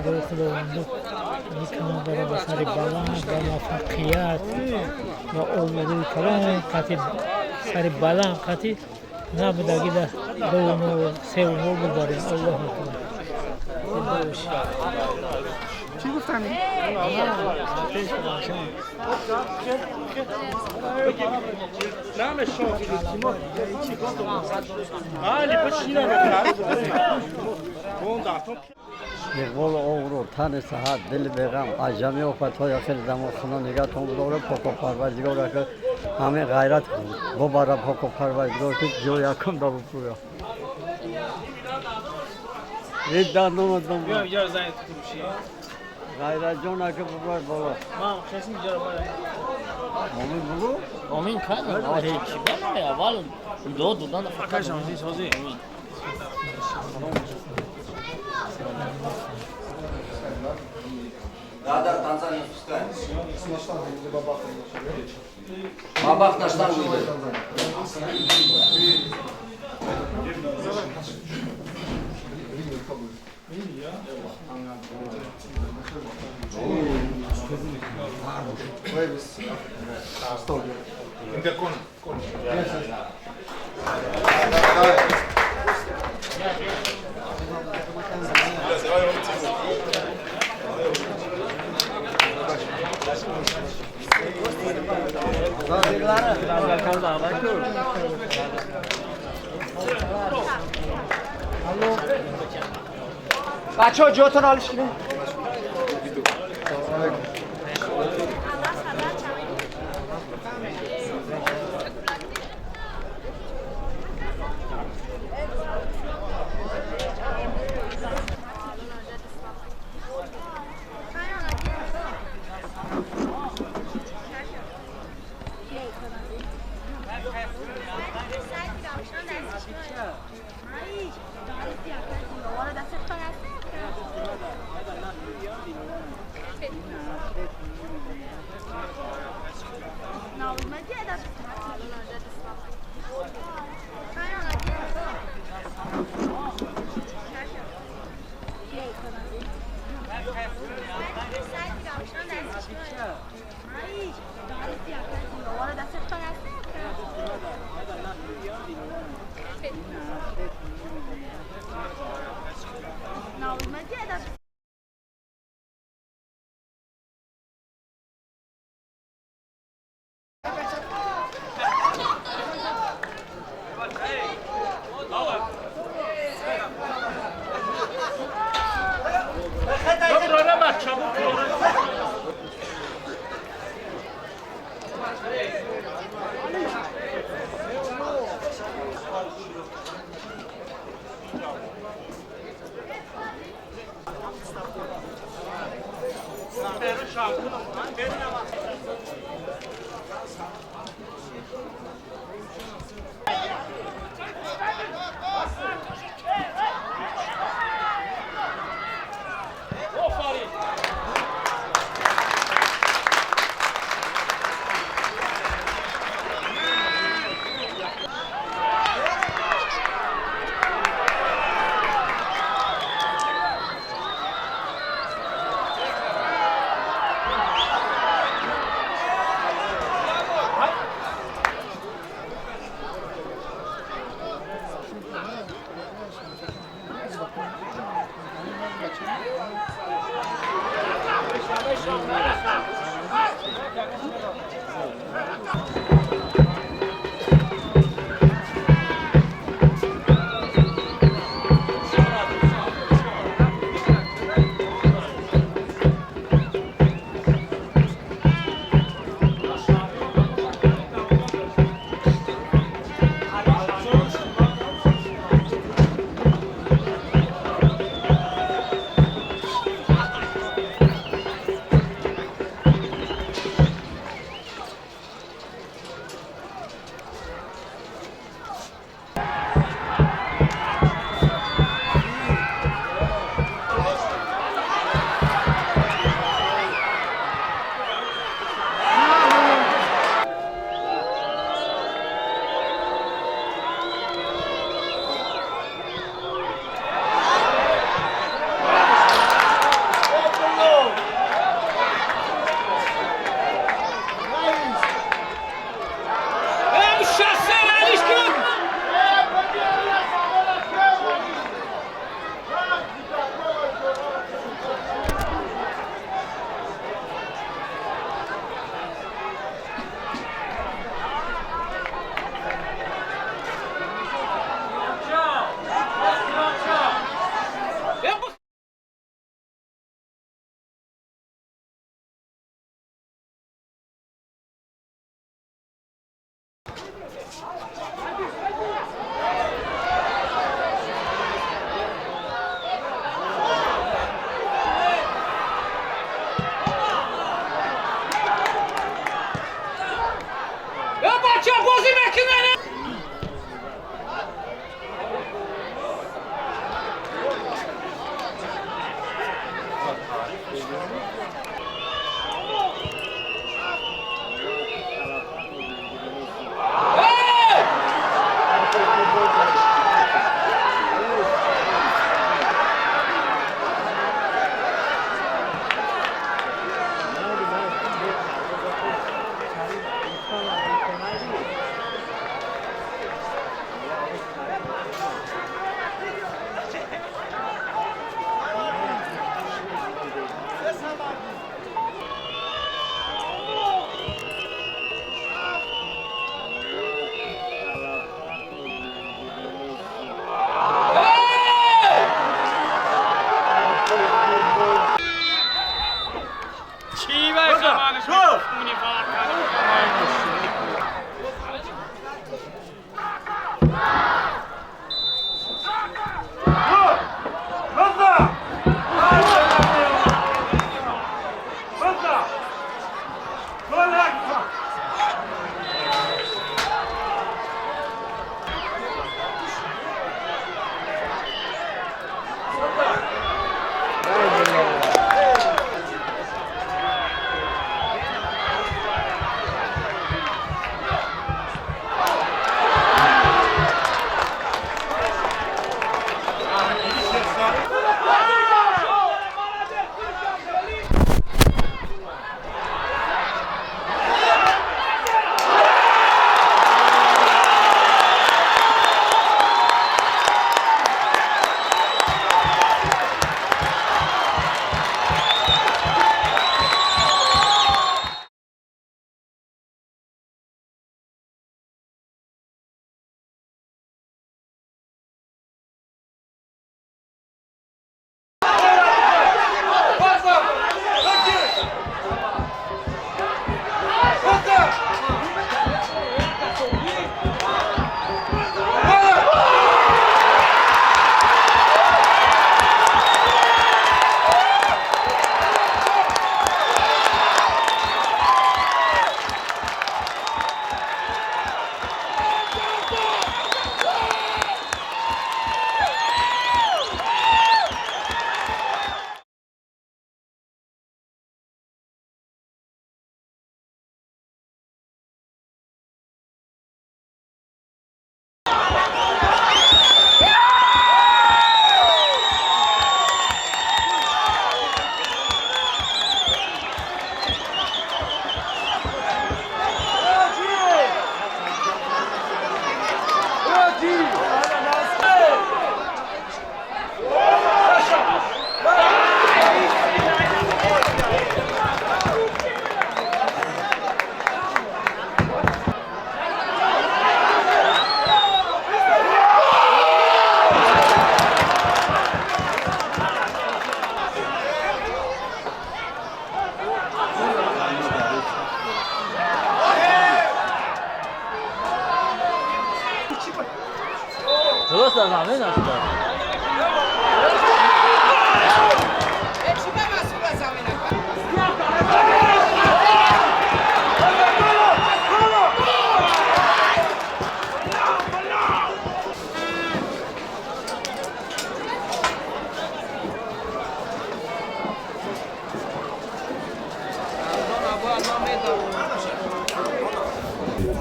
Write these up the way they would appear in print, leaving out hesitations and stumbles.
Худои Худованду ин командаро ба сари баланд, ба муваффақият ва обрӯи калон қатъи, сари баланд қатъи набудагида 2-0, 3-0 бибарем. Аллоҳу акбар. Зинда бошед. Чӣ гуфтанӣ? Иқболу обрӯ, тани саҳат, дили беғам, аз ҷамеи офатҳои охири замон Худо нигаҳтон бидора. Поку Парвардигор, ки ҳамин ғайрат бубара, поку Парвардигор, ки ҷо якум да бупӯя. Ҳеҷ дандонатон ғайратҷон, ака, бубар боло. Омин бугу. Омин кардам. Ҳеҷ аввал дуо додан фақат. Омин. Да, да, Танзанию спускаем. Бабах на штангу идет. Бачаҳо, ҷотон ҳалиш кунед.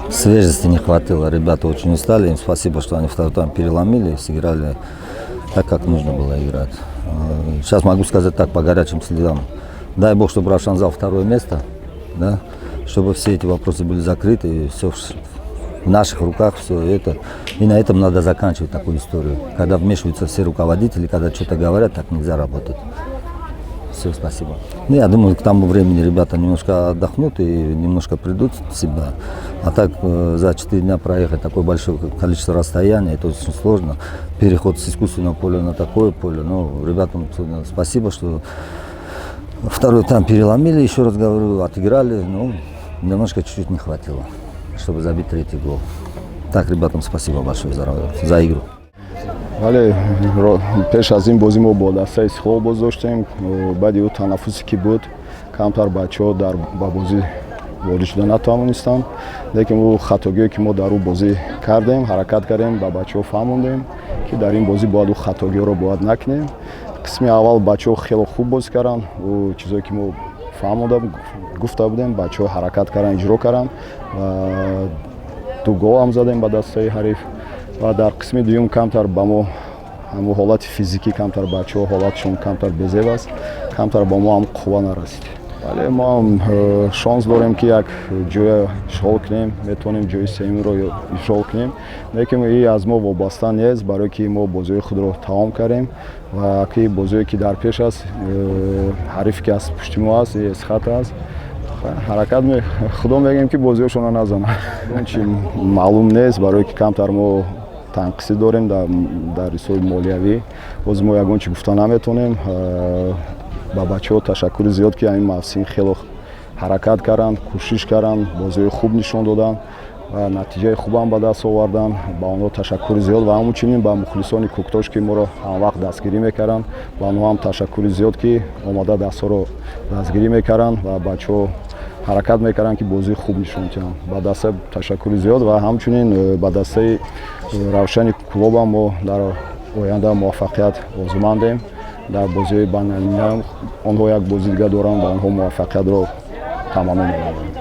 Свежести не хватило, ребята очень устали, им спасибо, что они второй тайм переломили, сыграли так, как нужно было играть. Сейчас могу сказать так, по горячим следам. Дай бог, чтобы Равшан взял второе место, да, чтобы все эти вопросы были закрыты, и все в наших руках, все это. И на этом надо заканчивать такую историю. Когда вмешиваются все руководители, когда что-то говорят, так нельзя работать. Все, спасибо. Ну, я думаю, к тому времени ребята немножко отдохнут и немножко придут в себя. А так за 4 дня проехать такое большое количество расстояния, это очень сложно. Переход с искусственного поля на такое поле. Ну, ребятам спасибо, что второй тайм переломили, еще раз говорю, отыграли. Ну, немножко чуть-чуть не хватило, чтобы забить третий гол. Так, ребятам спасибо большое за игру. Вале пеш аз ин бозӣ мо бо дастаи Истиқлол боз доштем. Баъди ӯ танаффусе ки буд, камтар бачаҳо дар ба бозӣ ворид шуда натавонистанд, лекин ӯ хатогие ки мо дар ӯ бозӣ кардем, ҳаракат кардем, ба бачаҳо фаҳмондем, ки дар ин бозӣ бояд ӯ хатогиҳоро бояд накунем. Қисми аввал бачаҳо хело хуб бозӣ карданд. Ӯ чизое ки мо фаҳмода гуфта будем, бачаҳо ҳаракат карданд, иҷро карданд ва ду гол ҳам задем ба дастаи ҳариф. Ва дар қисми дуюм камтар ба мо ҳамун ҳолати физикӣ, камтар бачаҳо ҳолатшон камтар безеб аст, камтар ба мо ҳам қувва нарасид. Вале мо ҳам шонс дорем, ки як ҷоя ишғол кунем, метавонем ҷои сеюмро ишғол кунем, лекин и аз мо вобаста нест, барое ки мо бозиҳои худро тамом кардем ва ки бозиҳое ки дар пеш аст, ҳарифе ки аз пушти мо аст, Эсхата аст. Ҳаракат, худо мегӯем, ки бозиҳошонро назанад. Он чи маълум нест, барое ки камтар мо танқисӣ дорем дар ҳисоби молиявӣ. Боз мо ягон чи гуфта наметавонем. Ба бачаҳо ташаккури зиёд, ки ҳамин мавсим хело ҳаракат карданд, кӯшиш карданд, бозиҳои хуб нишон доданд ва натиҷаи хубам ба даст оварданд. Ба онҳо ташаккури зиёд ва ҳамчунин ба мухлисони Кӯктош, ки моро ҳамвақт дастгирӣ мекарданд, ба онҳо ҳам ташаккури зиёд, ки омада дастҳоро дастгирӣ мекарданд ва бачаҳо ҳаракат мекарданд, ки бозии хуб нишон диҳанд. Ба даста ташаккури зиёд ва ҳамчунин ба дастаи Равшани Кӯлобам мо дар оянда муваффақият орзумандем. Дар бозиҳои байналмилал онҳо як бози дига доранд, ба онҳо муваффақиятро таманно менамоем.